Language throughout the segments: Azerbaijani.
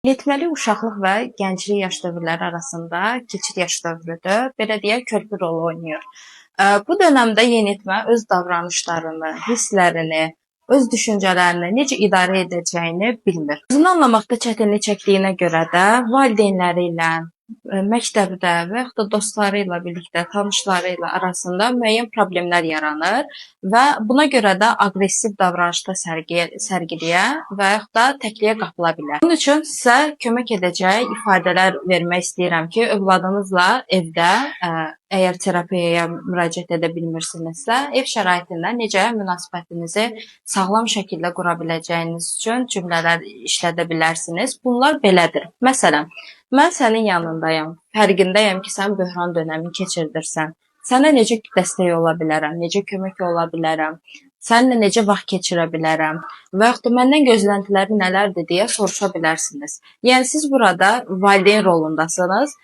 Yeniyetməlik uşaqlıq və gənclik yaş dövrləri arasında keçid yaş dövrüdür. Belə deyək, körpü rolu oynayır. Bu dönəmdə yeniyetmə öz davranışlarını, hisslərini, öz düşüncələrini necə idarə edəcəyini bilmir. Özünü anlamaqda çətinlik çəkdiyinə görə də valideynləri ilə, məktəbdə və yaxud da dostları ilə birlikdə, tanışları ilə arasında müəyyən problemlər yaranır və buna görə də aqressiv davranışda sərgiləyə və yaxud da təkliyə qapıla bilər. Bunun üçün sizə kömək edəcək ifadələr vermək istəyirəm ki, övladınızla evdə əgər terapiyaya müraciət edə bilmirsinizsə, ev şəraitində necə münasibətinizi sağlam şəkildə qura biləcəyiniz üçün cümlələr işlədə bilərsiniz. Bunlar belədir. Məsələn, mən sənin yanındayam. Fərqindəyəm ki, sən böhran dönəmi keçirdirsən. Sənə necə dəstək ola bilərəm, necə kömək ola bilərəm, səninlə necə vaxt keçirə bilərəm və yaxud da məndən gözləntiləri nələrdir deyə soruşa bilərsiniz. Yəni siz burada valideyn rolundasınız.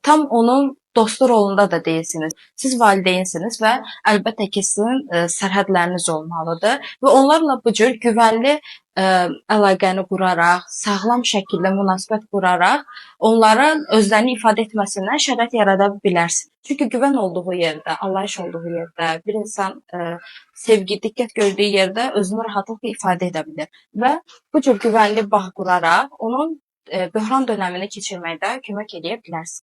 Tam onun dostu rolunda da deyilsiniz. Siz valideynsiniz və əlbəttə ki, sizin sərhədləriniz olmalıdır və onlarla bu cür güvənli əlaqəni quraraq, sağlam şəkildə münasibət quraraq onların özlərini ifadə etməsindən şərait yarada bilərsiniz. Çünki güvən olduğu yerdə, anlayış olduğu yerdə, bir insan sevgi, diqqət gördüyü yerdə özünü rahatlıqla ifadə edə bilər və bu cür güvənli bağ quraraq onun böhran dönəmini keçirməkdə kömək eləyə bilərsiniz.